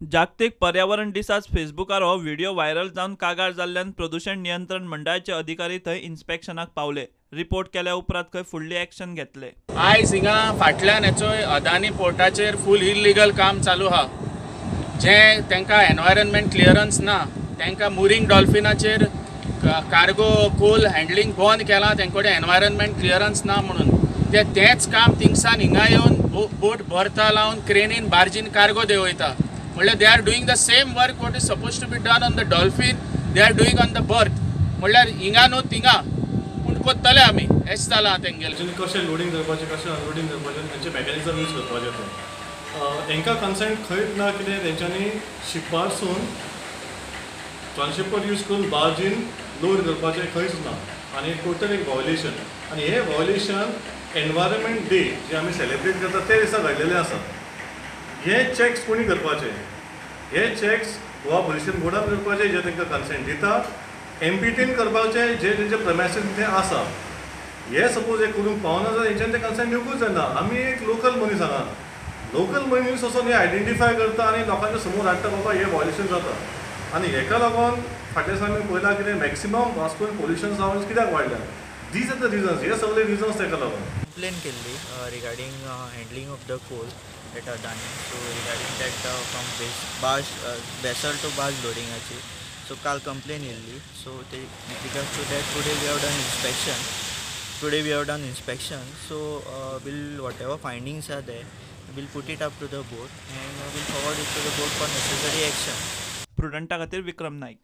जागतीक पर्यावरण दिसाच फेसबुकार हो व्हिडिओ व्हायरल जावन कागाळ जाल्ल्यान प्रदूषण नियंत्रण मंडळाचे अधिकारी थंय इन्स्पेक्शनाक पावले. रिपोर्ट केल्या उपरांत खंय फुडली एक्शन घेतले. आयज हिंगा फाटल्यान हेचो अदानी पोर्टाचेर फूल इलिगल काम चालू आहा. जे तांकां एनवायरमेंट क्लियरन्स ना, तांकां मुरींग डॉल्फिनाचेर कार्गो कोल हँडलिंग बंद केलां, तेंकडे एनवायरमेंट क्लियरन्स ना म्हणून. ते तेंच काम थिंगसान हिंगा येवन बोट भरता लावन क्रेनीन बार्जीन कार्गो देंवयता. म्हणल्यार they are doing the same work what is suppose to be done on the dolphin, they are doing on the berth. म्हणल्यार हिंगा न्हू थिंगा, पूण कोत्तले आमी हेच जालां तेंगेलें. कशें लोडींग करपाचें, कशें अनलोडींग करपाचें, तेंचे मॅकॅनिजम यूज करपाचें. तें तेंकां कन्सेंट खंयच ना कितें तेंच्यांनी शिपारसून ट्रान्सशिपर यूज करून बार्जीन लोड करपाचें खंयच ना आनी टोटल एक व्हायोलेशन. आनी हें व्हायोलेशन एनवायरमेंट डे जे आमी सेलिब्रेट करता ते दिसा घडलेलें आसा. हे चॅक्स कोणी करपाचे? हे चॅक्स गोवा पोल्युशन बोर्डान करपाचे जे तांकां कन्सेंट दिता, एमपीटीन करपाचे जे तेंचे प्रमायसीस ते आसा. हे सपोज हे करूंक पावना जाल्यार हेंच्यान ते कन्सेंट दिवकूच जायना. आमी एक लोकल मनीस हांगा, लोकल मनीस वचोन हे आयडेंटिफाय करता आनी लोकांच्या समोर हाडटा बाबा हे व्हायोलेशन जाता. आनी हेका लागून फाटल्या दिसा आमी पळयलां कितें मॅक्सिमम वास्कोन पोल्युशन जावन कित्याक वाडल्या. These are the reasons, हे सगळे रिजन्स तेका लागून. कंप्लेन केल्ली regarding handling of the coal at Adani. So regarding that from barge vessel to barge लोडिंगाची सो काल कंप्लेन येयल्ली. सो ते with regards to that today we have done inspection. Today we have done inspection. So we'll whatever findings are there, we'll put it up to the board and we'll forward it to the board for necessary action. प्रुडंटा खातीर विक्रम नाईक.